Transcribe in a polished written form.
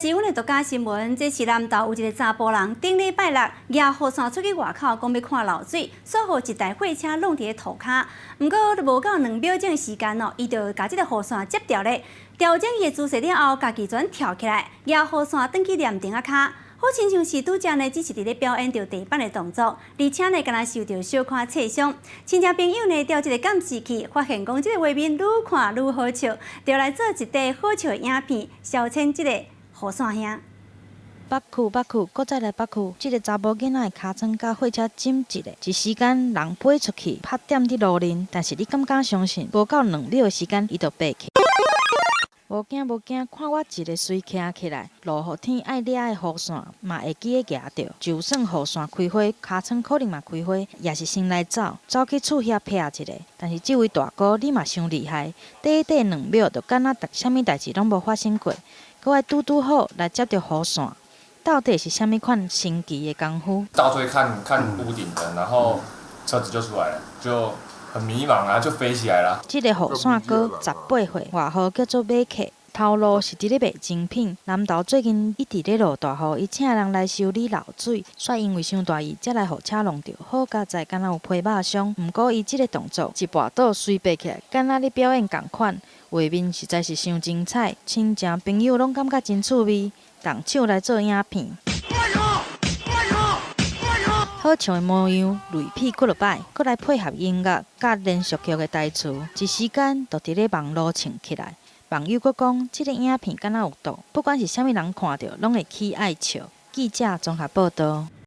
是阮的獨家新聞，這是南投有一個查埔人，頂禮拜六舉雨傘出去外口，講欲看漏水，煞予一台貨車挵佇咧塗跤。毋過無夠2秒鐘時間哦，伊就共這个雨傘接著咧，調整伊的姿勢了後，家己轉跳起來，舉雨傘轉去連亭仔跤，好親像是拄才呢，只是佇咧表演著地板的動作，而且呢，敢若受著小可擦傷。親戚朋友呢，調這个監視器，發現講這个畫面愈看愈好笑，就來做一塊好笑的影片，消遣這個雨傘兄。北區北區，閣再來北區，這个查埔囡仔的尻川佮貨車枕一下，一時間人飛出去，拍踮佇路面。但是你敢敢相信，無夠2秒的時間，伊就爬起。無驚無驚，看我一个隨徛起來，落雨天愛掠的雨傘嘛會記得舉著。就算雨傘開花，尻川可能嘛開花，也是先來走，走去厝遐撇一下。但是這位大哥，你嘛傷厲害，短短2秒就敢若啥物代誌攏無發生過，閣愛拄拄好來接著雨傘，到底是啥物款神奇的功夫？倒退看看屋頂的，然後車子就出來了，就很迷茫啊，就飛起來了。這个雨傘哥18歲，外號叫做馬克，頭路是佇咧賣精品。南投最近一直咧落大雨，伊請人來修理漏水，煞因為傷大意，才來予車挵著。好佳哉，敢若有皮肉傷。毋過伊這个動作一跋倒隨爬起來，敢若咧表演仝款，畫面實在是傷精彩，親情朋友攏感覺真趣味，動手來做影片。好笑的模樣，類比幾落擺，閣來配合音樂佮連續劇的台詞，一時間就佇咧網路唱起來。網友閣講，這个影片敢若有毒，不管是啥物人看著，攏會起愛笑。記者綜合報導。